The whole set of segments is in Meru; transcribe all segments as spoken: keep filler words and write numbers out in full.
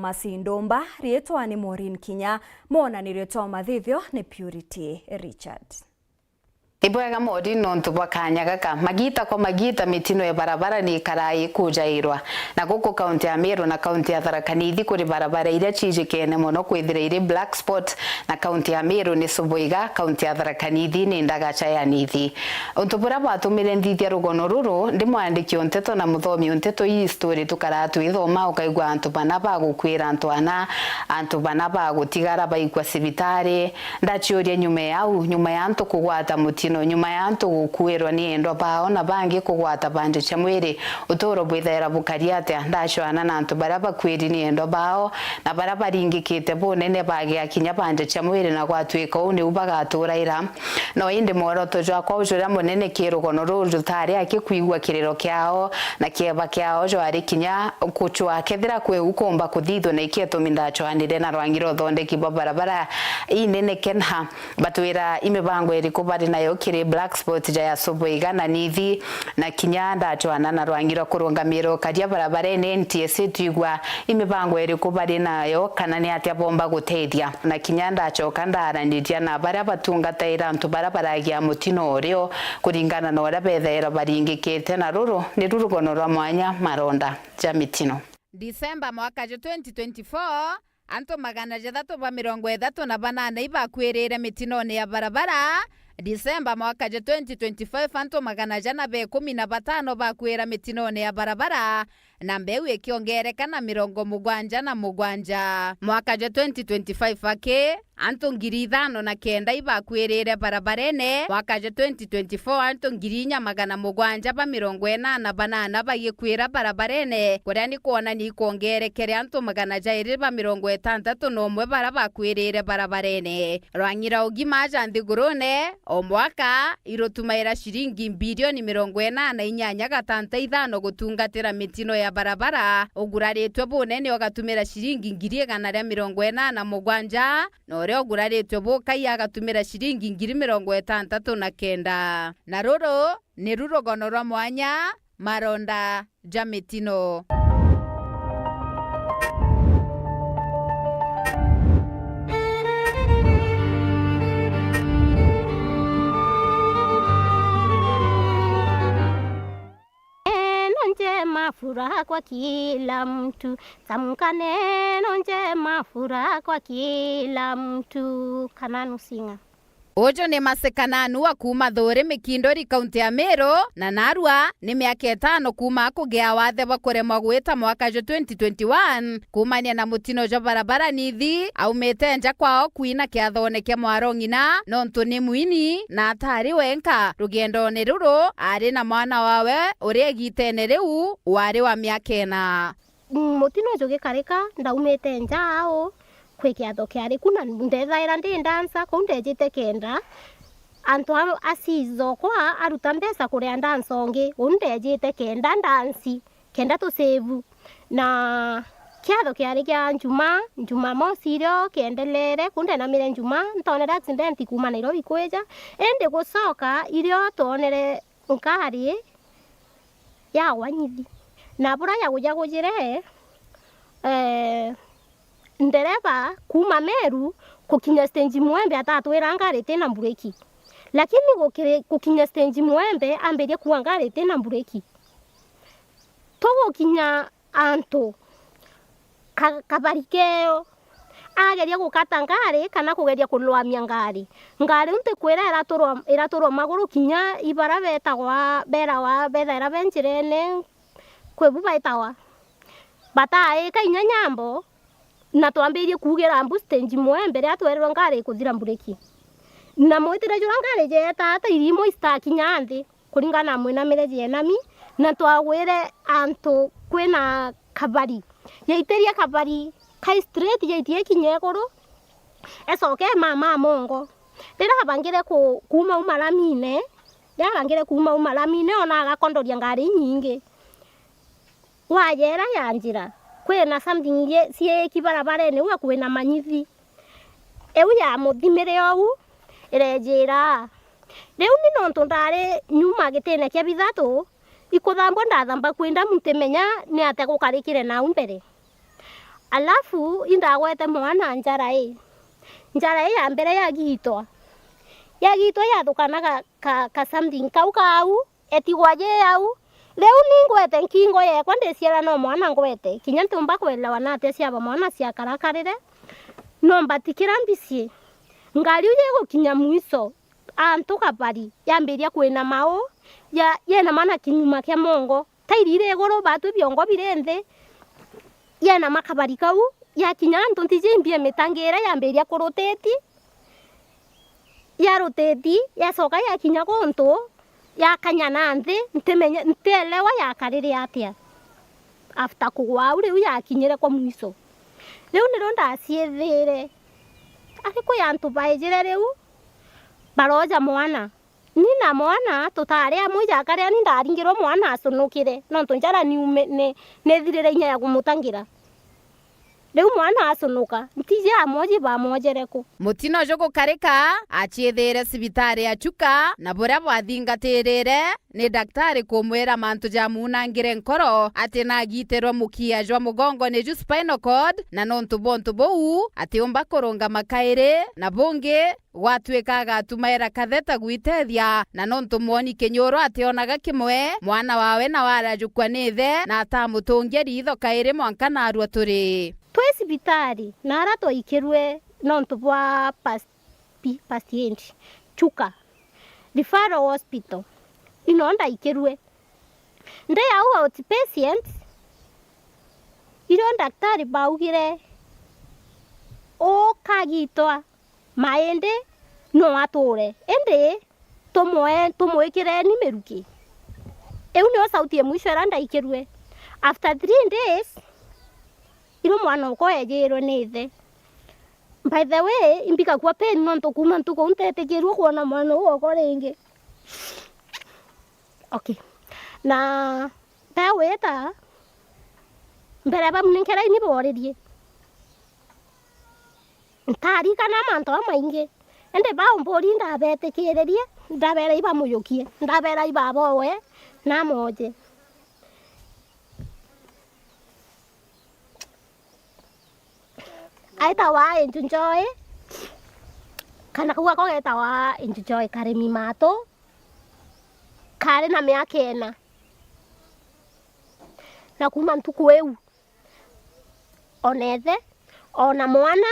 Masi Ndumba, riitwa ni Maureen Kinya, mwonanirio jwa mathithio ni Purity Richard. Ibwega Maureen nontu bwa kanya gaka. Magita kwa magita mitino ya barabara ni ikaraa ikujairwa. Na guku kaunti ya Meru na kaunti ya Tharaka Nithi kuri barabara iria cijikene mono kwithira iri black spot, na kaunti ya Meru ni Subuiga, kaunti ya Tharaka Nithi ni Ndagacha ya Nithi. Untu buria bwatumire nthithia rugono ruru, ndi mwandiki o nteto na muthomi o nteto ii story tukaraa twithoma, ukaigua antu bana bagukwira antu ana, antu bana bagutigara baikua cibitari. Ndaciuria nyuma ya au, nyuma ya antu kugwata mutino, nyuma ya antu gukuirwa ni endwa bao na bangi kugwata banja cia mwiri, uturo bwithaira bukari atia? Ndacwana na antu baria bakwiri ni endwa bao na baria baringikite bunene bagia kinya banja cia mwiri na gwatwika uu niu bagatura ira. No indi mworoto jwakwa juria munene ki rugono ruu jutari aki kwigua kiriro kiao na kieba kiao jwari kinya kucwa. Kethira kwi ukumba kuthithua na iki itumi ndacwanire na rwangi rwa uthondeki bwa barabara inene kenha, batwira i mibango iriku bari nayo kiri black spot ja ya Subuiga na Nithi, na kinya ndacwana na rwangi rwa kurungamira ukaria barabarene N T S A twigua i mibango iriku bari nayo kana ni atia bomba gutethia. Na kinya ndacoka ndaaraniria na baria batungataira antu baria baragia mutino urio kuringana na uria bethaira baringikite, na ruru niru rugono rwa mwanya, maronda ja mitino. Disemba mwaka jwa twenty twenty-four, antu magana jathatu ba mirongo ithatu na banana ibakwirire mitinone ya barabara. Disemba mwaka jwa twenty twenty-five, antu magana jana ba ikumi na batano bakwira mitinone ya barabara, na mbeu ikiongereka na mirongo mugwanja na mugwanja. Mwaka jwa twenty twenty-five aki, antu ngiri ithano na kenda ibakwirire barabarene. Mwaka jwa twenty twenty-four, antu ngiri inya magana mugwanja ba mirongo inana banana bagikwira barabarene, kuria ni kwonania ikwongerekere antu magana jairi ba mirongo itantatu na umwe baria bakwirire barabarene. Rwang'i rwa ugima ja nthigurune, o mwaka, irutumaira ciringi mbirioni mirongo inana na inyanya gatanta ithano gutungatira mitino ya barabara. Uguraritwe bunene ugatumira ciringi ngiri igana ria mirongo inana na mugwanja, na uria uguraritwe bukai agatumira ciringi ngiri mirongo itantatu na kenda. Na ruru niru rugono rwa mwanya, maronda ja mitino. Neno njema, furaha kwa kila mtu. Tamka neno njema, furaha kwa kila mtu. Kananu Singer. Uju ni Mase Kananu wa kuuma Thuuri Mikinduri, kaunti ya Meru, na narua ni miaka itano kuuma akugia wathe bwa kuremwa gwita mwaka jwa twenty twenty-one, kuumania na mutino jwa barabara Nithi, aumite nja kwao kwina kiathone kia mwaro ng'ina, nontu ni mwini na atari wenka. Rugendone ruru, ari na mwana wawe, uria igitene riu wari wa miaka ina. Mutino uju gikarika, ndaumite nja au kwi kiatho kiari ku, na ndethaira ndi ndansa kuu ndejite kenda antu a, a season okwa aruta mbeca kuria ndansa ungi, uu ndejite kenda ndansi, kenda tusevu. Na kiatho kiari kia Njuma, Njumamosi irio kiendelere, kuu ndenamire Njuma, ntonere accident kuuma Nairobi kwija, indi gucoka irio twonere ngari yagwa Nithi. Na buria yagujagujire, ee, ndereba kuuma Meru gukinya stage Mwembe atatwira ngari itina mbureki. Lakini gukiri-, gukinya stage Mwembe ambirie kuua ngari itina mbureki. Tugukinya antu ka-, kabari keo, ageria gukata ngari kana kugeria kulwamia ngari. Ngari ntikwira iraturwa, iraturwa maguru kinya ibara betagwa, berawa, bethaira be njirene, kwi bu baitawa. Bataaika inya nyambo, na twambirie kuugira mbu stage Mwembe riria twerirwe ngari ikuthira mbureki. Na mwitire juria ngari jeeta ata, irimo itakinya nthi. Kuringana na mwinamire jienami, na twagwire antu kwina kabari. Yaitirie kabari kai straight, yaitie kinya iguru, ecoke mama mongo. Riria abangire ku-, kuuma uma ramine, riria abangire kuuma uma ramine, ona agakondoria ngari inyingi. Wayera ya njira, kwina something ye-, ciiki barabarene, uga kwina manyithi. Iu yamuthimire ou, irejira. Riu ni nontu ndari nyuma gitine kia bithatu, ikuthambua ndathamba kwinda muntu imenya ni atia gukarikire nau mbere. Alafu indagwete mwana njara ii. Njara ii ya mbere yagitwa. Yagitwa yathukana ka, ka, ka something kau kau, etigwa ji au. Riu ni ngwete nkingo yekwa ndiciara no mwana ngwete. Kinya ntiumba kwelewa natia ciaba mwana ciakarakarire. No mbatikira mbici. Ngari iu yigukinya mwiso. Antu kabari, yambiria kwinama uu, ya, yenama na kinyuma kia mongo. Tairi iri iguru, batwi biongo biri nthi, yenama kabari kau, yakinya antu ntiji imbie mitangire, yambiria kurutiti, yarutiti, yacoka yakinya guntu, yakanya na nthi, ntimenya, ntielewa yakarire atia. After kugwa au, riu yakinyire kwa mwiso. Riu nirio ndaciithire, ari kwi antu baijire riu, baroja mwana. Ni na mwana tutaari amwe, ijakaria ni ndaringirwe mwana acunukire, nontu njara niume-, ni, nithirire inya ya kumutangira. Riu mwana acunuka, ntiji amwoji bamwojere ku. Mutino jugukarika, aciithire cibitari ya Chuka, na buria bwathingatirire ni daktari kumwira mantu jamunangire nkoro, ati nagitirwe mukia jwa mugongo niju spinal cord, na nontu bwa untu buu, atiumba kurungama kairi, na bungi, gwatuika agatumaira katheta gwitethia, na nontu mwoni kinyuru ationaga kimwe, mwana wawe nawe arajukua ni ithe, na atamutungia riitho kairi mwanka naarua turi. Twi cibitari, na ara twaikirue nontu bwa past, pi-, past aid, Chuka Referral Hospital, ino ndaikirue. Ndi au outpatient, irio daktari baugire, ukagitwa maindi no ature, indi tumwe-, tumwikireni miruki. Iu nio sauti ya mwisho iria ndaikirue. After three days, irio mwana okwa ejirwe ni ithe. By the way, imbigagua pain nontu kuuma ntuku iu ntetikirue kwona mwana uu okwa ringi. Okay. Na ndawita, mbere bamunenkera ini boririe. Ntarikana mantu jamaingi. Indi baumburi ndabetikiririe, ndabera ibamujukie, ndabera ibaboe, namoje. Aitawa Enjoy, kana kau gakwa getawa Enjoy Karemi Mato, kari na miaka ina. Na kuuma ntuku iu, ona ithe, ona mwana,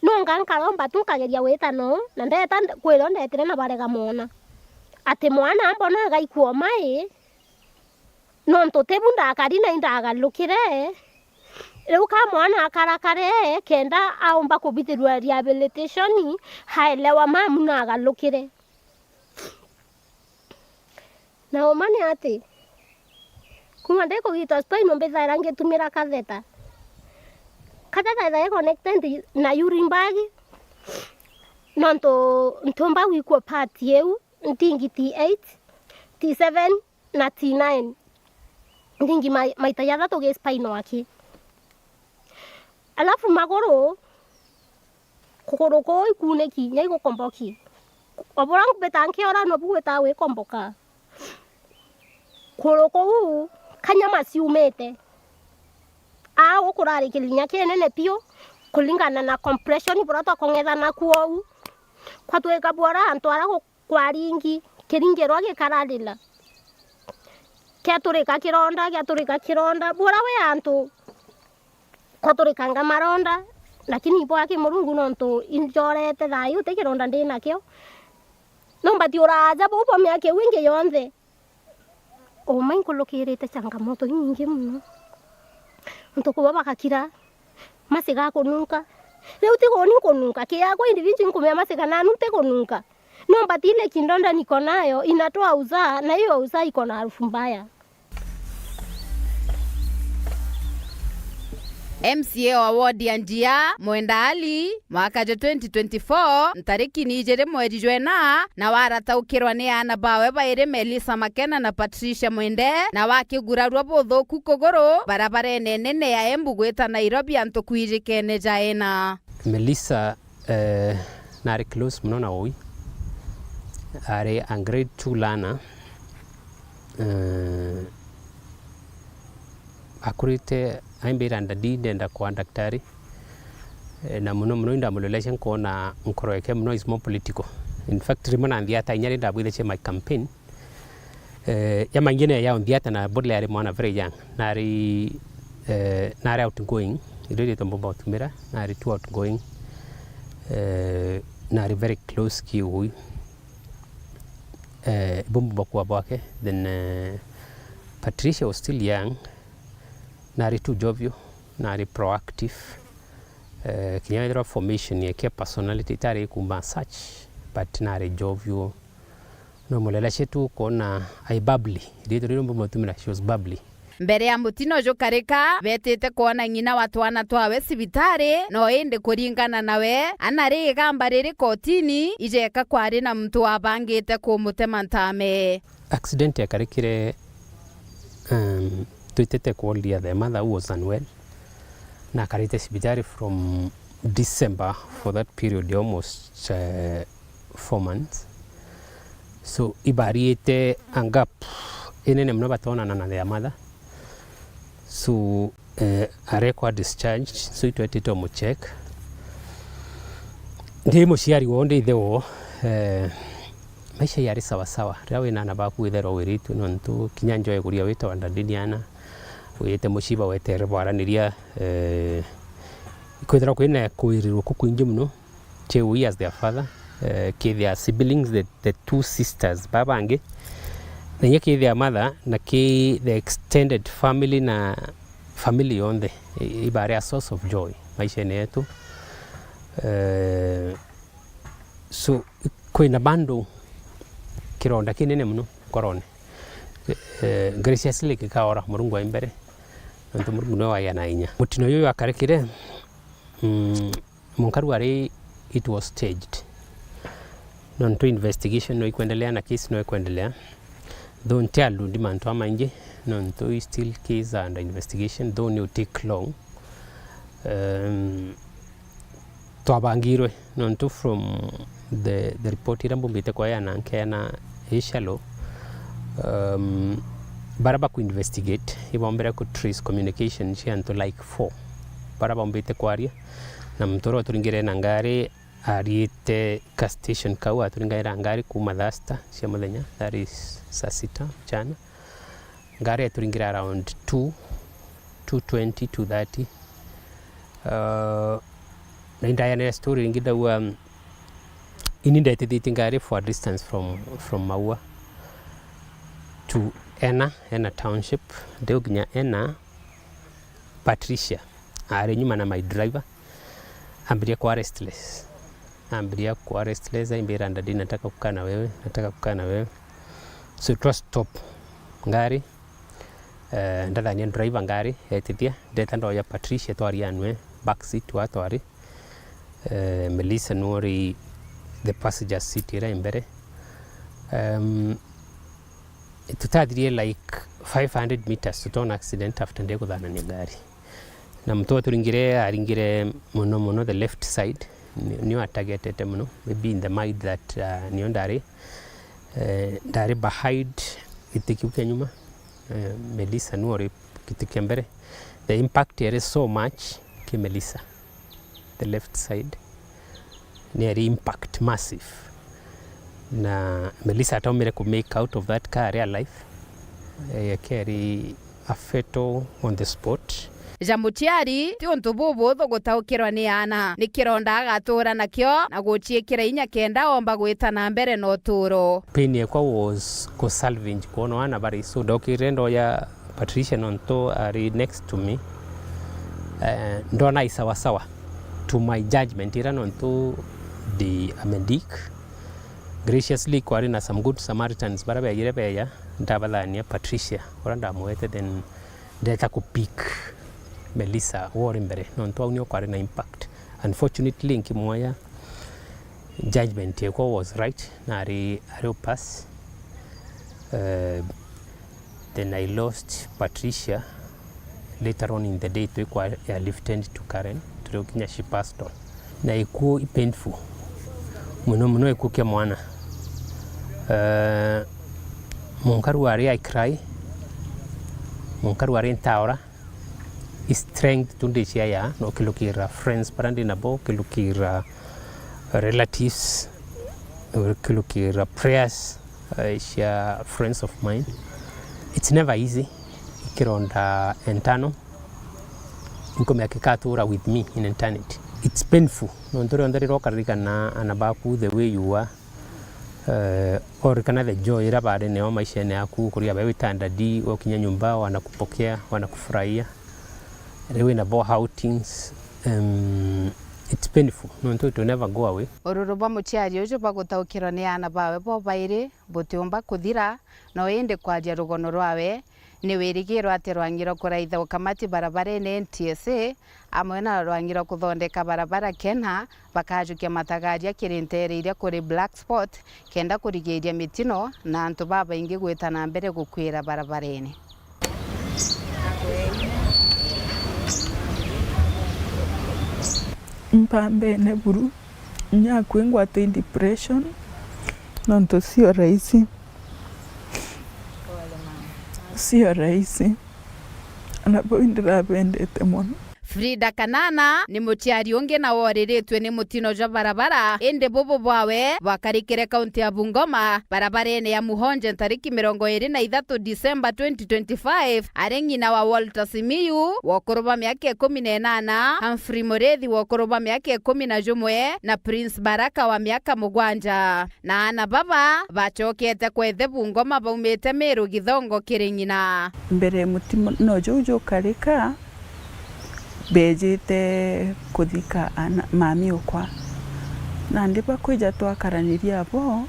nonga nkaromba tu nkageria gwita noo, na ndeta nd-, kwirwa ndetire na barega mwana. Ati mwana ambona agaikua mai, nontu tibu ndakari na indagarukire, riu ka mwana akarakare, kenda aumba kubithirua rehabilitation, aelewa mamu na agarukire. Na uma ni ati, kuuma ndikugitwa spine mbithaira ngitumira catheter. Catheter ithaira i connected na urine bag, nontu ntiumba gwikua part iu, ntingi T eight, T seven na T nine. Ntingi mai-, maita jathatu gi spine aki. Alafu maguru, kuguru kuu ikuniki, nya igukomboki. O buria mbita nkiora, nobu gwita gwikomboka. Kuguru kuu, kanyama ciumite. Aa, gukurari kirinya kinene piu, kuringana na compression buria twakong'ethana kuo uu. Kwatwika bwora antu aria gu-, kwaringi, kiringirwa gikararira. Kiaturika kironda, kiaturika kironda. Bura wi antu, kwaturikanga maronda, lakini ibwa ki Murungu nontu injorete thayu, ti kironda ndi nakio. No mbati uraaja buu bwa miaka iu ingi yonthe. Uma inkulukirite changamoto inyingi mono. Antu kuba bagakira, masiga akununka. Riu tiga uni nkununka, kiakwa individual nkumea masiga nanu ntikununka. No mbati ile kindonda niko nayo, inatoa usaa, na hiyo usaa iko na harufu mbaya. M C A wa ward ya Njia, Mwenda Ali, mwaka jwa twenty twenty-four, ntariki ni ijiri mweri jwa ina, na warataukirwa ni aana bawe bairi Melissa Makena na Patricia Mwende, na wakigurarua buthuku kuguru barabarene nene ya Embu gwita Nairobi antu kwijikene ja ina. Melissa, eh, nari close mono na ui. Ari a grade two learner. Eh, akurite Aimbira, "Ndadi, ndenda kwona daktari." Eh, na mono mono indamulolecia nkoona nkoro yake mono is more political. In fact, rimwe na nthiata inya ri ndabwithicie my campaign, eh, ya maingi ne ya nthiata na bodle ari mwana very young. Nari, eh, nari outgoing, irio rietwa mbumba gutumira, nari too outgoing, eh, nari very close kiugui. Eh, ibo mbumba kwa bwake, then, eh, Patricia was still young, nari too jovial, nari proactive. Eh, kinya wethirwa formation yake personality itari ikuuma such, but nari jovial. No mulelecia tu kwona ai bubbly. Riitwa riria mbumba gutumira, she was bubbly. Mbere ya mutino jukarika, betite kwona ng'ina wa twana twawe cibitari, no indi kuringana nawe, anari igamba riri kotini, ijeka kwari na muntu wabangite kumutema ntame. Accident yakarikire, um, twitite kuoria the mother who was unwell, na akarite cibitari from December for that period almost, uh, four months. So, ibariite a gap inene mono batoonana na their mother. So, eh, arekwa discharged, so itwetite omucheck. Ndi muciari woo, ndi ithe woo, eh, maisha yari sawa sawa. Riria wina aana baku witherwa wiritue, nontu kinya njoe kuria witawa ndadini ana, wite mucii bawetere bwaraniria, eh, kwithirwa kwina kwirirwa kukwingi mono. Kiugui as their father, eh, ki their siblings, the, the two sisters babangi, na inya ki their mother, na ki the extended family na family yonthe, i-, ibari a source of joy maishene yetu. Eh, so, kwina bado kironda kinene mono nkorone. Eh, graciously gikaora, Murungu ai mbere, nontu Murungu niwe waya na inya. Mutino juju jwakarikire, mm, Munkaru ari, it was staged. Nontu investigation no ikwendelea na case no ikwendelea. Though ntialundi mantu amaingi, nontu is still case under investigation, though ni u take long. Um, twabangirwe, nontu from the, the report iria mbumbite kwaya na nkena i shallow, um, bara baku investigate, ibombere ku trace communication cia antu like four. Bara bombite kwaria, na muntu uria uturingire na ngari ariite ka station kau, aturingaira ngari kuuma thaa sita cia muthenya, that is saa sita mchana. Ngari eturingire around two, two twenty, two thirty. Uh, na indayanire story ringi ndauga, um, ini ndetithitie ngari for a distance from, from Maua to Ena, Ena Township. Ndiukinya Ena, Patricia ari nyuma na my driver, ambiria kuwa restless. Ambiria kuwa restless, aimbira, "Daddy, nataka kukaa na wewe, nataka kukaa na wewe." So, twa stop ngari, eh, ndathania driver ngari, etithia, ndeta ndoya Patricia, twari anwe back seat wa twari. Eh, Melissa nuri the passenger seat ira imbere. Um, tutathirie like five hundred meters, tutona accident after ndikuthanania ngari. Na muntu uturingire, aringire mono mono the left side, ni-, nio atargetete mono, maybe in the mind that, uh, nio ndari, eh, ndari behind giti kiu kia nyuma, eh, Melissa nio uri giti kia mbere. The impact yari so much ki Melissa, the left side, ni yari impact massive. Na Melissa ataumire ku make out of that car ari alive. Eh, yake yari a fatal on the spot. Ja muciari, ti untu bubuthu gutaukirwa ni aana. Ni kironda agatuura nakio na guciikira inya kenda omba gwita na mbere na utuuro. Pain yakwa was ku salvage kwona aana bari. So, ndokire ndoya Patricia nontu ari next to me. Eh, ndona i sawa sawa to my judgment ira nontu ndi a medic. Graciously, kwari na some good Samaritans bara beejire beeja, ndabathania Patricia, uria ndamwete, then ndeta ku pick Melissa wori mbere, nontu au nio kwari na impact. Unfortunately, nkimwoya, judgment yakwa was right, na ari, ari u pass. Eh, Then I lost Patricia. Later on in the day, twikwa airlifted to Karen, turiukinya she passed on. Na ikuo i painful muno muno, ikuo kia mwana. Eh, munkaru ari I cry, munkaru ari ntaora, Strength tu ndiciaya, no kilukira friends bara ndi nabo, kilukira relatives, kilukira prayers, eh, cia friends of mine. It's never easy. Ikironda entano. Nkumea kikatura with me in eternity. It's painful. Nontu rionthe riria ukaririkana ana baku the way you were, eh, orikana the joy iria bari nayo maishene yaku, kuria bae witandadi, wakinya nyumba, wanakupokea, wanakufurahia. Riu wina bo outings, um, it's painful. Nontu it will never go away. Ururu bwa muciari uju bwa gutaukirwa ni aana bawe bobairi butiumba kuthira, no indi kwaria rugono rwawe, ni wirigirwa ati rwang'irwa kuraitha ukamati barabarene N T S A, amwe na rwang'irwa kuthondeka barabara kena bakajukia matagaria kiri nteere iria kuri black spot, kenda kurigiiria mitino na antu babaingi gwita na mbere gukuira barabarene. Mpambene buru, inya akui ngwatwa i depression, nontu sio rahisi. Sio rahisi. Ana bau indirabendete mono. Frida Kanana ni muciari ungi na woriritue ni mutino jwa barabara, indi bubu bwawe bwakarikire kaunti ya Bungoma, barabarene ya Muhonje, ntariki mirongo iri na ithatu Disemba twenty twenty-five, ari ng'ina wa Walter Simiyu wa ukuru bwa miaka ikumi na inana, Humphrey Murithi wa ukuru bwa miaka ikumi na jumwe, na Prince Baraka wa miaka mugwanja. Na aana baba bacokete kwethe Bungoma baumite Miru Githongo kiri ng'ina. Mbere mutino juu jukarika, beejite kuthika aana, mami okwa. Nandi bakwija twakaraniria abo,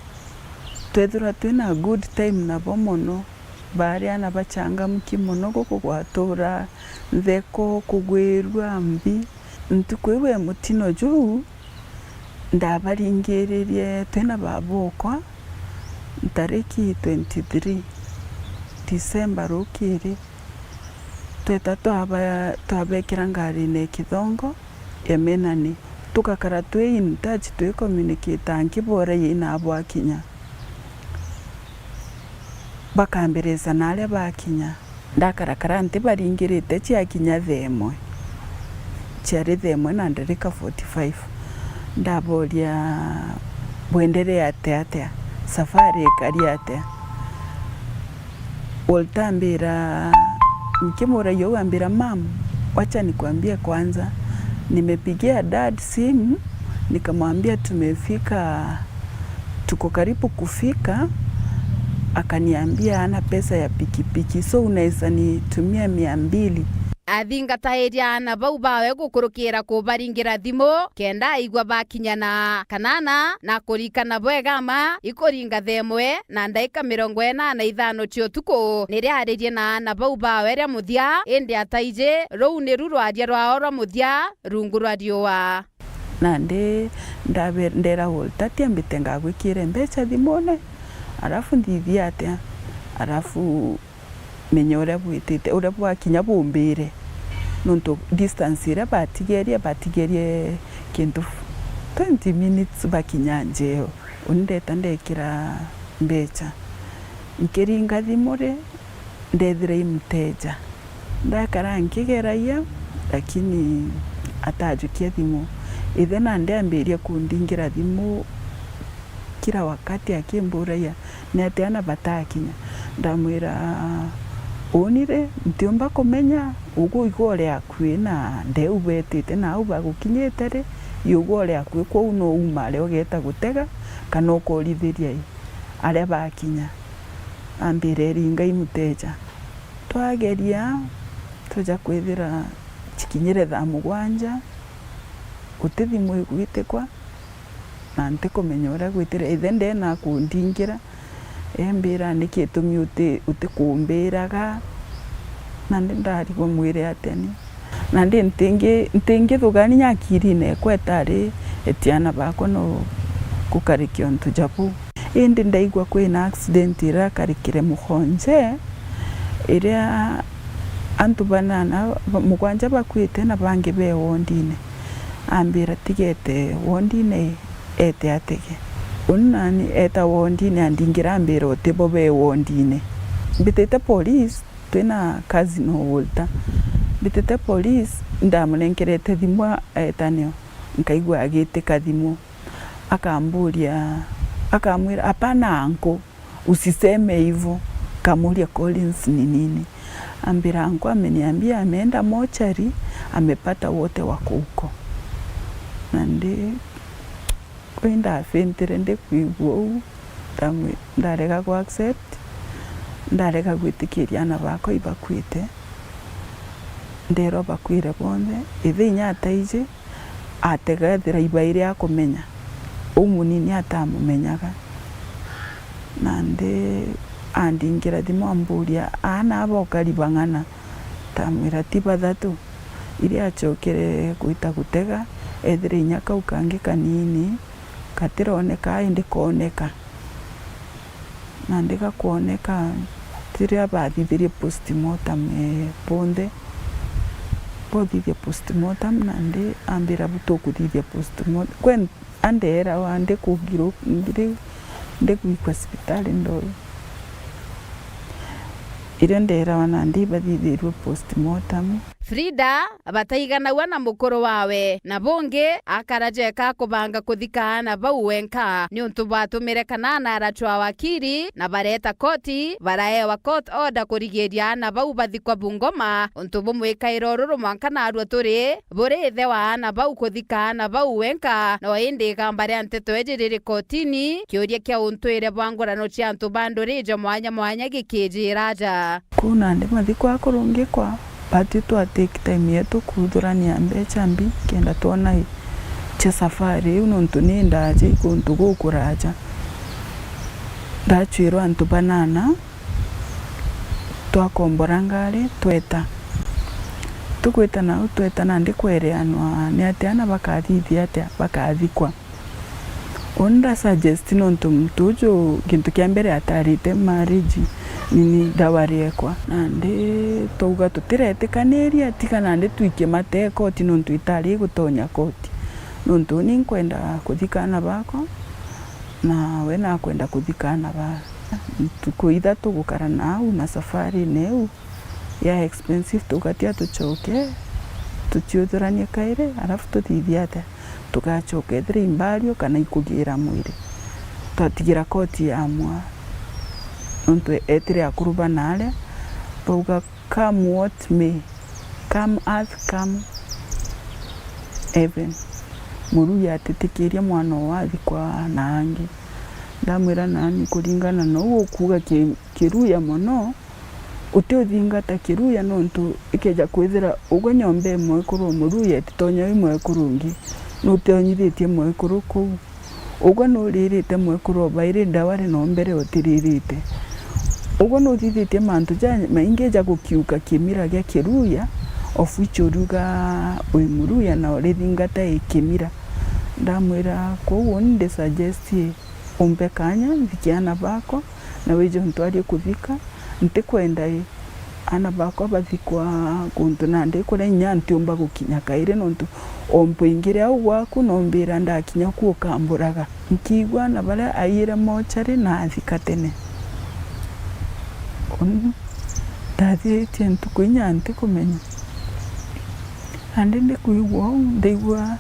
twethirwa twina good time nabo mono. Baari aana bachangamki mono, guku gwatura ntheko, kugwirua mbi. Ntuku iu e mutino juu, ndabaringiririe twina baba okwa, ntariki twenty-three December rukiri. Tweta twaba-, twabekira ngarine ya Kithongo ya Menani. Tugakara twi in touch, twi communicate, nkiboragia inabo akinya. Bakambirica na aria bakinya. Ndakarakara nti baringirite, ciakinya thaa imwe. Ciari thaa imwe na ndarika forty-five. Ndaboria, "Bwenderee atia atia? Safari ikari atia?" Walter ambira, nkimuragia uu ambira, "Mom, wacha nikwambie kwanza, nimepigia dad simu, nikamwambia tumefika, tuko karibu kufika, akaniambia hana pesa ya pikipiki, so unaweza nitumia mia mbili." Athingatairia aana bau bawe gukurukira kubaringira thimu, kenda aigua bakinyana. Kanana na kurikana bwega ma ikuringa thaa imwe na ndaika mirongo ina na ithano cia utuku, ni riaririe na aana bau bawe ria muthia, indi ataiji ruu niru rwaria rwao rwa muthia rungu rwa riua. Nandi ndabe-, ndera Walter, "Tiambite ngagwikire mbeca thimune, arafu nthithie atia?" Arafu menya uria bwitite, uria bwakinya bumbire. Nontu distance iria batigerie, batigerie kintu twenty minutes bakinya njeo. Uni ndeta ndekira mbeca. Nkiringa thimu ri, ndethira i mteja. Ndakara nkigeragia, lakini atajukia thimu. Ithe nandi ambiria kundingira thimu kila wakati akimburagia, "Ni atia aana batakinya?" Ndamwira, "Uni ri, ntiumba kumenya, ugu igwa uri akui na ndeu betite na au bagukinyite ri, igwa uri akui, kwou no umare ugeta gutega kana ukorithiria i aria bakinya." Ambira, "Eringa i mteja." Twageria, tuja kwithira cikinyire thaa mugwanja, guti thimu igwitikwa, na ntikumenya uria gwitire. Ithe ndena kundingira, embira, "Niki itumi uti-, utikumbiraga?" Nandi ndarigwa mwire atia ni. Nandi ntingi-, ntingithugania akirine ekwa itari eti aana bakwa no gukarikia untu ja buu. Indi ndaigua kwina accident irakarikire Mugonje, iria antu banana, ba-, mugwanja bakuite na bangi be wondine. Ambira, "Tigete wondine, ete atege." Uni nani eta wondine, andingira ambira, "Utibo be wondine." Mbitite police, twina cousin o Walter. Mbitite police, ndamunenkerete thimu a-, etanio, nkaigua agitika thimu. Akamburia, akamwira, "Hapana anko, usiseme hivyo." Nkamuria, "Collins ni nini?" Ambira, "Anko ameniambia ameenda mochari, amepata wote wako huko." Nandi Kwi ndafintire ndikwigua uu, ndamwi-, ndarega ku accept, ndarega gwitikiria aana bakwa ibakuite, ndeerwa bakuire bonthe. Ithe inya ataiji, atega ethira ibairi akumenya, uu munini atamumenyaga. Nandi andingira thimu amburia, "Aana aba ukari bang'ana?" Ndamwira, "Ti bathatu." Iria acokere gwita gutega, ethire inya kau kangi kanini, gatironekaa indi kooneka. Nandi gakwoneka, riria bathithirie postmortem, ee, bonthe, bothithia postmortem, nandi ambira, "Bu tukuthithia postmortem." Kwe andeerawa ndi kugirwo-, ndi, ndigwikwa cibitari ndoi. Irio ndeerawa nandi ibathithirue postmortem. Frida bataiganagua na mukuru wawe, na bungi akara jeka kubanga kuthika aana bau wenka, niuntu bwatumire kana aana aracwa wakiri na bareta koti, baraewa court order kurigiria aana bau bathikwa Bungoma, untu bumwikaira ururu mwanka naarua turi buri ithe wa aana bau kuthika aana bau wenka. No indi igamba ria nteto iji riri kotini, kiuria kia untwire bwa ngurano cia antu ba nduri ijo mwanya mwanya gikijira aja. Kuu nandi mathiko akurungikwa, batwi twa take time yetu kuthurania mbeca mbi kenda twona i cia safari iu, nontu ni ndaja i kuntu gukuraja. Ndachwirwa antu banana, twakombora ngari, tweta. Tugwita nau, tweta nandi kwereanwa ni atia aana bakathithia atia, bakathikwa. Uni nda suggest nontu muntu uju gintu kia mbere atarite marriage, nini ndawariekwa. Nandi twauga tutiretikaniria, tiga nandi twikie mate koti nontu itari igutonya koti. Nontu uni nkwenda kuthika aana bakwa, na we nakwenda kuthika aana ba ntuku ithatu gukara nau na safarine iu ya expensive, tugatia tucoke, tutiuthuranie kairi, arafu tuthithie atia? Tugacoka ethira imbario kana ikugira mwiri. Twatigira koti yamua, nontu etire akuru bana aria, bauga, "Come what may, come earth, come heaven." Muruya atitikiria mwana oo athikwa na angi. Ndamwira, "Nani, kuringana na uu ukuuga ki-, kiruya mono, utiuthingata kiruya, nontu ikeja kwithira ugwe nyomba imwekuru o muruya ititonya wi mwekuru ungi, nutonyithitie mwekuru kuu. Ugwe nuririte mwekuru o bairi ndawari no mbere utiririte. Ugwe nuthithitie mantu jamaingi ja gukiuka kimira gia kiruya, of which uriuga wi muruya na urithingata i kimira." Ndamwira, "Kwou uni ndi suggest i umpe kanya nthikie aana bakwa, na wije untwarie kuthika, ntikwenda i aana bakwa bathikwa kuntu nandi kuria inya ntiumba gukinya kairi, nontu o mpwingire au gwaku, na umbira ndakinya ku ukamburaga." Nkiigua aana baria aiyire mochari na athika tene. Uni ndathiitie ntuku inya ntikumenya. Nandi ndikwigua uu, ndaigua,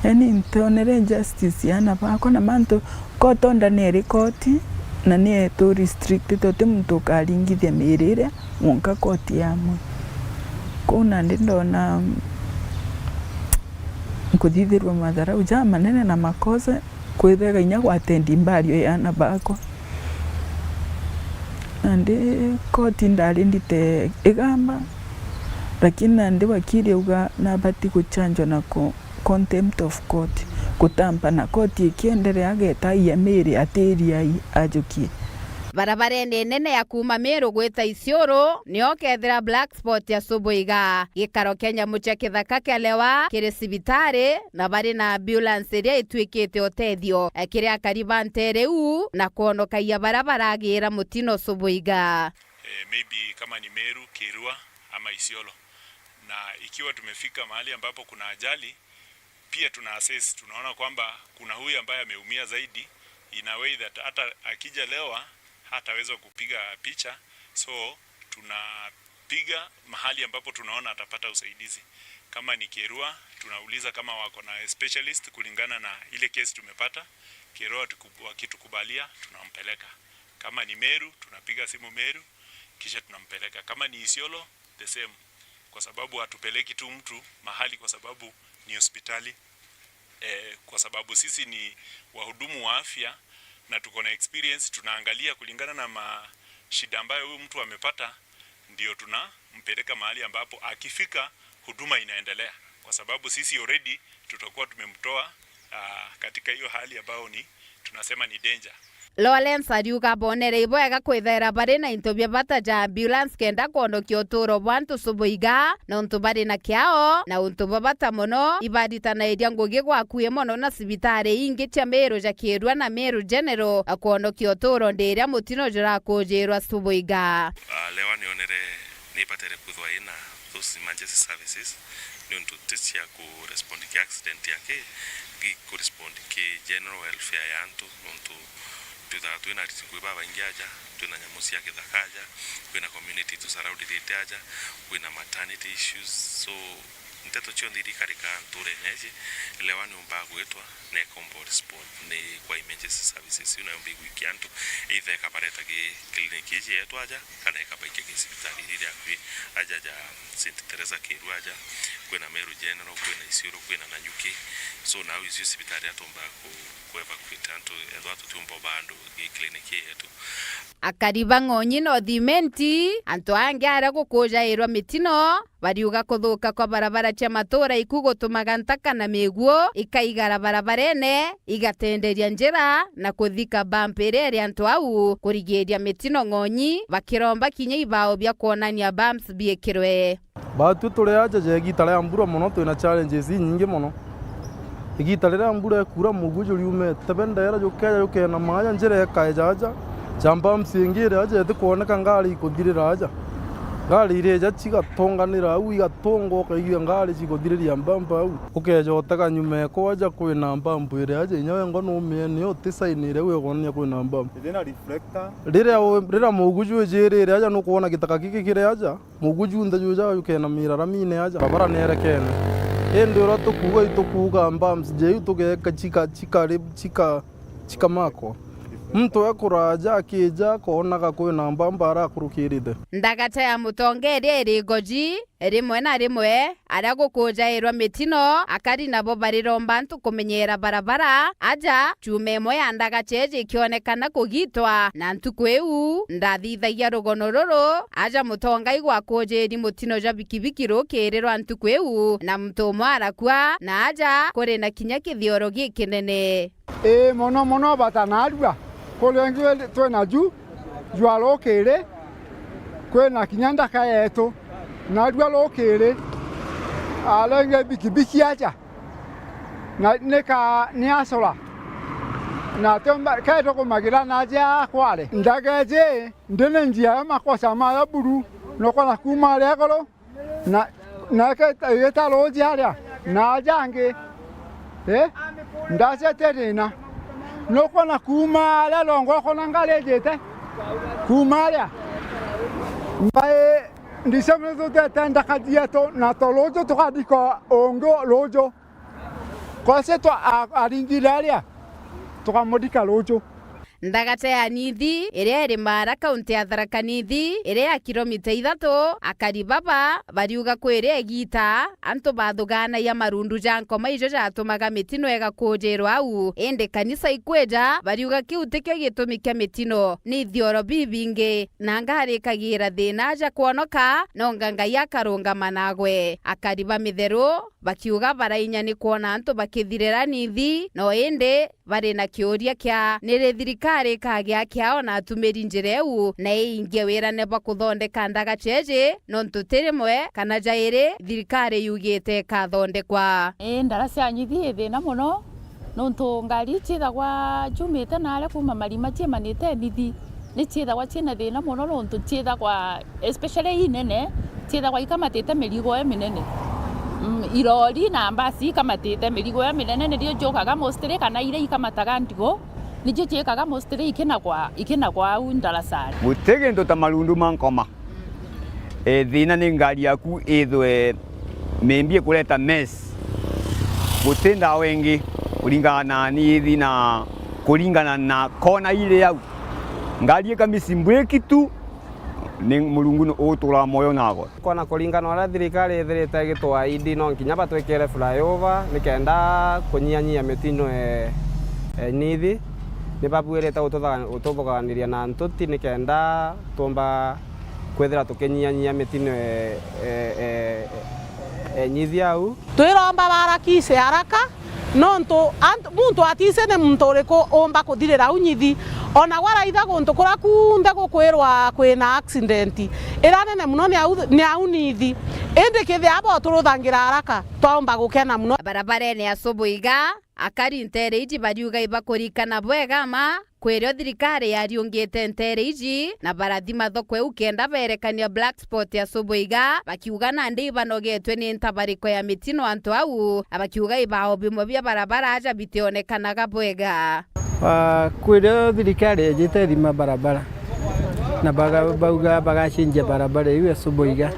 yani, ntionere justice ya aana bakwa, na mantu court order ni iri koti, na ni etu restricted, uti muntu ukaringithia miiri iria, mwonka koti yamwe. Kuu nandi ndona nkuthithirua matharau jamanene na makosa, kwithega inya gwatendi mbario ya aana bakwa. Nandi koti ndari ndite igamba, lakini nandi wakili auga nabati guchanjwa na ku-, contempt of court, gutampa na koti ikienderea ageta aiya Mary atiriai ajukie. Barabarene nene ya kuuma Meru gwita Isiolo, nio kethira Black Sport ya Subuiga, gikaro kia nyamu cia kithaka kia Lewa kiri cibitari, na bari na ambulance iria itwikite utethio, eh, kiri akari ba ntere iu na kwonokagia baria baragira mutino Subuiga. Eh, maybe kama ni Meru, Kirua ama Isiolo. Na ikiwa tumefika mahali ambapo kuna ajali, pia tuna assess, tunaona kwamba kuna huyu ambaye ameumia zaidi, in a way that hata akija Lewa hataweza kupiga picha. So tuna Piga mahali ambapo tunaona atapata usaidizi. Kama ni Kierua, tunauliza kama wako na specialist kulingana na ile case tumepata. Kierua tuku-, wakitukubalia, tunampeleka. Kama ni Meru, tunapiga simu Meru, kisha tunampeleka. Kama ni Isiolo, the same. Kwa sababu hatupeleki tu mtu mahali kwa sababu ni hospitali. Eh, kwa sababu sisi ni wahudumu wa afya na tuko na experience, tunaangalia kulingana na ma-, shida ambayo huyu mtu amepata, ndio tunampeleka mahali ambapo akifika huduma inaendelea, kwa sababu sisi already tutakuwa tumemtoa, ah, katika hiyo hali ambayo ni, tunasema ni danger. Lawrence ariuga bonere ibwega kwithaira bari na into bia bata ja ambulance kenda kwonokia uturo bwa antu cubuiga, nontu bari na kiao na untu bwa bata mono, ibaritanairia ngugi gwakui mono na cibitari ingi cia Meru ja Kierua na Meru General kwonokia uturo ndi iria mutino jurakujirwa cubuiga. Ah, lewa nionere nibatere kwithwa ina those emergency services, niuntu ti cia ku respond ki accident yake, gi ku respond ki general welfare ya antu, nontu twithaga twina aritwi babaingi aja, twina nyamu cia githaka aja, kwina community itu surrounded aja, kwina maternity issues, so nteto cionthe iria ikarika nturene iji, lewa niumbaga gwitwa na ikomba respond ni kwa emergency services, iu nayo mbigwikia antu, either ikabareta ki clinic iji yetu aja, kana ikabaikia ki cibitari iria iri akui aja ja Saint Teresa Kierua aja, kwina Meru General, kwina Isiolo, kwina Nanyuki. So nau icio cibitari atumbaga ku, ku evacuate antu, ethwa tutiumba uba andu ki clinic ii yetu. Akari ba Ng'onyi North Imenti, antu angi aria gukujairwa mitino, bariuga kuthuka kwa barabara cia matura iku gutumaga ntaka na miguo ikaigara barabarene, igatenderia njira na kuthika bump iria iri antu au, kurigiiria mitino Ng'onyi, bakiromba kinya ibao bia kwonania bumps biikirwe. Batwi turi aja ja igita ria mbura mono, twina challenges inyingi mono. Igita riria mbura ikura, muguju juriumite bendera jukeja jukenama aja, njira ikaeja aja, ja bumps ingi iri aja itikwoneka, ngari ikuthirira aja. Ngari irija cigatonganira au, igatonga, ukaigua ngari cikuthiriria bump au. Ukeja utega nyuma ekwa aja, kwina bump iri aja, inya wengwa numiene utisainire gwikwonania kwina bump. Ithina reflector. Riria u-, riria muguju ijirire aja, nukwona gitaka giki kiri aja. Muguju junthe juja jukenamira ramine aja, barabara nierekene. Indi uria tukuuga, itukuuga bumps ja iu tugeeka cika, cika, cika, cikamakwa. Muntu e kuraja akija, akonaga kwina bump arakurukirite. Ndagata ya mutongeria iri ngoji, rimwe na rimwe, aria gukujairwa mitino, akari nabo bariromba antu kumenyera barabara, aja, Chuma imwe ya ndagacheji ikionekana kugitwa, na ntuku iu ndathithagia rugono ruru, aja mutonga igwakujiri mutino jwa bikibiki rukiiri rwa ntuku iu, na muntu umwe arakua, na aja kuri na kinya kithioro gikinene. Ii, mono mono bata narua, kuri ingi twina ju, jwa rukiiri, kwina kinya ndaka yetu, narua rukiiri, arenge bikibiki aja. Na nika ni acora. Na tumba, ke tukumagira na njia ya kware. Ndageji, ndi ni njia ya makosa maya buru, nukona kuuma aria iguru, na, na igita, igita ruuji aria, na aja angi. Eh? Ndacete thina. Nukona kuuma aria rongo ukona ngari ijite. Kuuma aria. Mbai, ndicemene tutete ndaka cietu, na to ruuju tukathika ungi ruuju. Kwacetwa a-, aringire aria, tukamuthika ruuju. Ndagata ya Nithi, iria iri Maara, kaunti ya Tharaka Nithi, iri ya kilomita ithatu, akari baba bariuga kwiri igita, antu bathuganagia marundu ja nkoma ijo jatumaga mitino igakujirwa au. Indi kanisa ikwija, bariuga kiu tikio gitumi kia mitino, ni ithioro bibingi, na ngarikagira thina aja kwonoka, nonga Ngai akarungama nagwe. Akari ba Mitheru, bakiuga barainya ni kwona antu bakithirira Nithi, no indi bari na kiuria kia, ni ri thirikari ikagia kiao na atumiri njira iu, na iingie wirane bwa kuthondeka ndagacha iji, nontu ti rimwe kana jairi thirikari yugite ikathondekwa. Ii, ndaraca ya Nithi i thina mono, nontu ngari iciithagwa ciumite naaria kuuma Marima ciimanite Nithi, ni ciithagwa ciina thina mono, nontu ciithagwa, especially inene, ciithagwa ikamatite mirigo iminene. Mm, irori na mbasi ikamatite mirigo iminene nirio ciukaga mostly, kana iria ikamataga ndigo, nicio ciikaga mostly ikinagwa, ikinagwa au ndaracari. Guti gintu ta marundu ma nkoma. E, thina ni ngari yaku ithwe maybe ikureta mess. Guti ndawa ingi kuringana na nithi na kuringana na kona iri au. Ngari ikamisi brake tu, ni Murungu ni utura moyo nago. Kona kuringana uria thirikari ithirite igitwa idi, no nkinya batwikire flyover nikenda kunyihanyihia mitino e, e nithi. Ni babuirite gututha-, gututhuganiria na ntuti nikenda tumba kwithira tukinyihanyihia mitino e, e, e, e nyithi au. Twiromba barakise haraka, nontu antu, muntu atise ni muntu uriku umba kuthirira au nyithi. Ona gwaraitha guntu kuria kunthe gukwirwa kwina accident, ira nene muno ni au, ni au nithi. Indi kethia bo turuthangira haraka, twaumba gukena muno. Barabarene ya Subuiga, akari nteere iji bariuga ibakurikana bwega ma kwirio thirikari yariungite nteere iji na barathima thoko iu kenda beerekania black spot ya Subuiga, bakiuga nandi ibanogetwe ni ntabariko ya mitino antu au, na bakiuga ibao bimwe bia barabara aja bitionekanaga bwega. Ah, kwirio thirikari yejite ithima barabara na baga-, bauga bagacinjia barabara iu ya Subuiga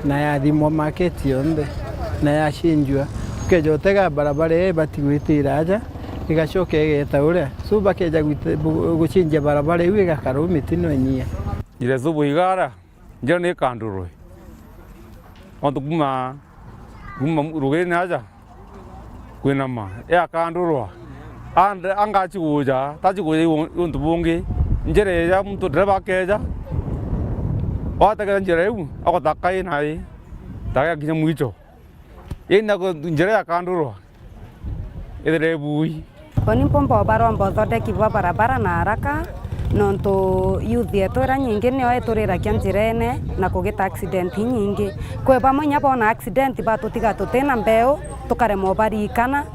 na yathimwa market yonthe na yacinjua, ukeja utega barabara iyo ibati gwitira aja igacoka igeta uria. So bakeja gwite-, bu-, gucinjia barabara iu igakara u mitino inyia. Njira Subuiga ara, njira ni ikandurwe. Ontu kuma, kuma rugini aja kwinama, yakandurwa. Ande, angaci guja, taci guja i u-, untu bungi. Njira ija muntu ndereba akeja, wategera njira iu, agothaka i nai, taga kinya mwicho. Ina njira yakandurwa, ithire ibui. Bo ni mpumba ubaromba uthondeki bwa barabara na haraka, nontu youth yetu ira nyingi nio ituriragia njirene na kugita accident inyingi. Kwi bamwe inya bona accident batutiga tutina mbeu, tukaremwa ubarikana,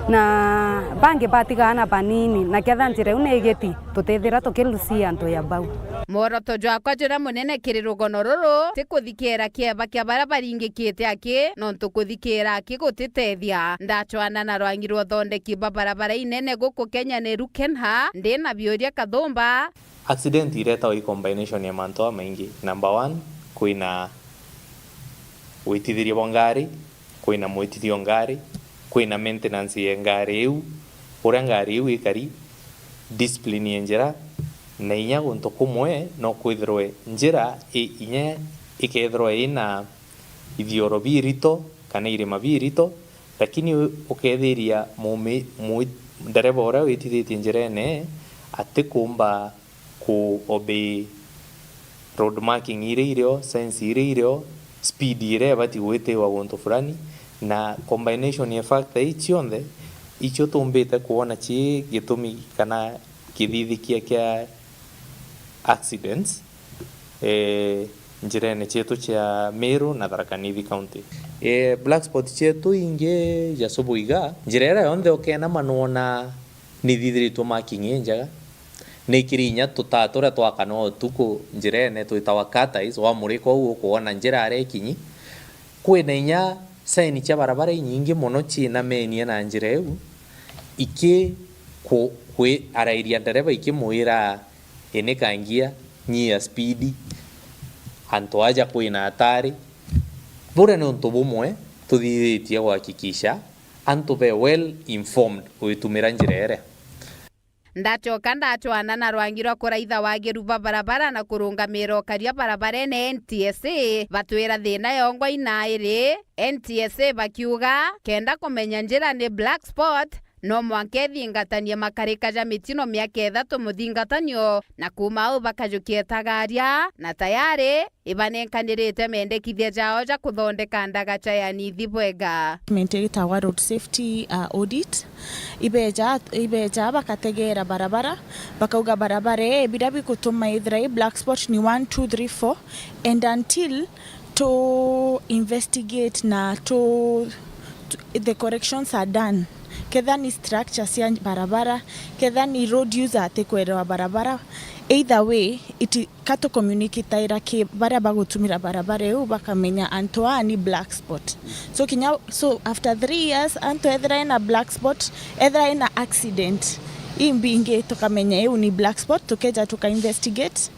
na bangi batigaa na banini, na ketha njira iu ni igiti, tutithira tukilusia antu ya bau. Mworoto jwakwa juria munene kiri rugono ruru ti kuthikiira kieba kia baria baringikite aki, nontu kuthikiira aki gutitethia. Ndachwana na rwangi rwa uthondeki bwa barabara inene guku Kenya ni Rukenha, ndi na biuria kathumba. Accident iretawa i combination ya mantu jamaingi. Number one, kwina witithiria bwa ngari, kwina mwitithio ngari, kwina maintenance ya ngari iu, uria ngari iu ikari, discipline ya njira, na inya guntu kumwe no kwithirwe njira i, inya ikethirwa ina ithioro birito kana irima birito, lakini u-, ukethiria mumi-, mui-, ndereba uria witithitie njirene atikumba ku obey road marking iria irio, signs iria irio, speed iria ibati gwitiwa guntu fulani, na combination ya factor ii cionthe, icio tumbite kwona ci gitumi kana kithithikia kia accidents, eh, njirene cietu cia Meru na Tharaka Nithi County. Eh, black spot cietu ingi ja Subuiga, njira iria yonthe ukenama nwona nithithiritwe marking injega. Ni kiri inya tutaa turia twakana utuku njirene twitawa cut eyes, wamurika uu ukwona njira aria ikinyi. Kwina inya sign cia barabara inyingi mono ciinamenie na njira iu, iki ku-, kwi-, arairia ndereba ikimwira, inika ngia, nyia speed, antu aja kwina atari. Buria ni untu bumwe tuthithitie gwakikisha antu be well informed uitumira njira iria. Ndachoka ndachwana na rwangi rwa kuraitha wagiru bwa barabara na kurungamira ukaria barabarene N T S A batwira thina yongwa inairi. N T S A bakiuga kenda kumenya njira ni black spot, no mwanka ithingatanie makarika ja mitino miaka ithatu muthingatanio, na kuuma au bakajukia itagaria, na tayari ibanenkanirite mendekithia jao ja kuthondeka ndagacha ya nithi bwega. Movement igitawa road safety, uh, audit. Ibeja, ibeja bakategeera barabara, bakauga barabara ii, biria bigutuma ithira i black spot ni one, two, three, four, and until to investigate na to, to, the corrections are done. Ketha ni structure cia barabara, ketha ni road user atikwerewa barabara, either way, it, ka tu communicate-ira ki baria bagutumira barabara iu, bakamenya antu aa ni black spot. So kinya, so after three years, antu ethira ena black spot, ethira ena accident, Ii mbingi tukamenya iu ni black spot, tukeja tuka investigate,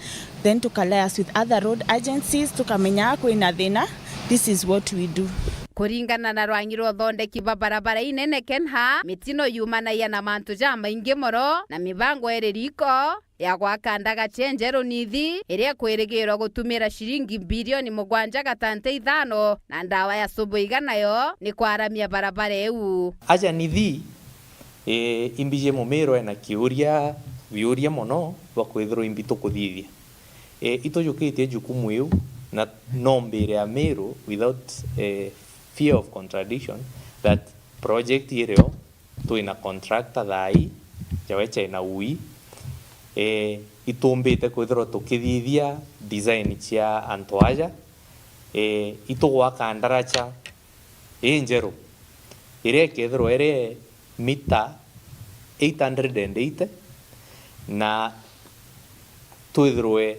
then tuka liaise with other road agencies, tukamenya kwina thina, this is what we do. Kuringana na rwangi rwa uthondeki bwa barabara inene KeNHA, mitino yumanagia na mantu jamaingi mono, na mibango iri riko ya gwaka ndagaca injeru nithi, iria ikwirigirwa gutumira ciringi bilioni mugwanja gatante ithano, na ndawa ya subuiga nayo ni kwaramia barabara iu. Aja nithi, e, imbiji Mumiru ena kiuria, biuria mono bwa kwithirwa imbi tukuthithia. E, itujukitie jukumu iu, na no mbire Amiru without, e, fear of contradiction that project irio twina contractor thaa ii, jawe china ui, e, itumbite kwithirwa tukithithia design cia antu aja, e, itugwaka ndaraca injeru, iria ikethirwa iri mita eight hundred and eighty, na twithirwe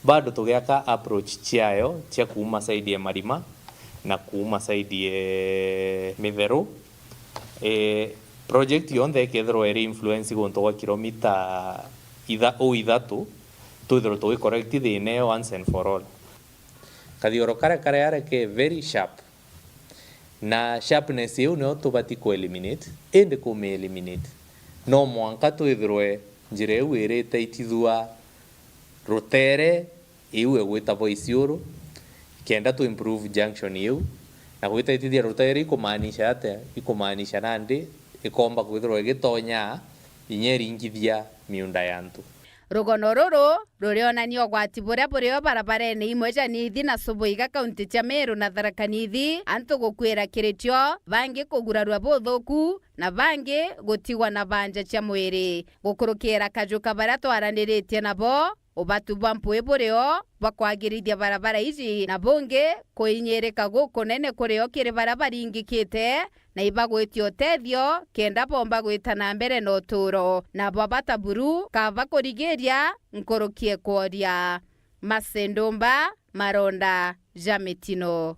bado tugiaka approach ciayo cia kuuma side ya Marima na kuuma side ya Mitheru. E, project yonthe ikethirwa iri influence guntu gwa kilomita itha-, o ithatu, twithirwe tugi correct thina iyo once and for all. Kathioro karia kari aria ke very sharp. Na sharpness iu nio tubati ku eliminate, indi ku mi eliminate, no mwanka twithirwe njira iu irite itithua rutere iu igwita bwa Isiuru, kenda tu improve junction iu. Na gwita itithia rutere ikumaanisha atia? Ikumaanisha nandi ikomba kwithirwa igitonya inya iringithia miunda ya antu. Rugono ruru rurionania ugwati buria burio barabarene imwe ja Nithi na Subuiga, kaunti cia Meru na Tharaka Nithi, antu gukwira kiri cio, bangi kugurarua buthuku, na bangi gutigwa na banja cia mwiri. Gukurukira kaju ka baria twaraniritie nabo, ubatu bwa mpwi burio bwa kwagirithia barabara iji, na bungi kuinyirika gukunene kurio kiri baria baringikite, na ibagwitia utethio kenda bomba gwita na mbere na uturo. Nabo bata buru kaba kurigiria nkuruki ekworia. Masendumba, maronda ja mitino.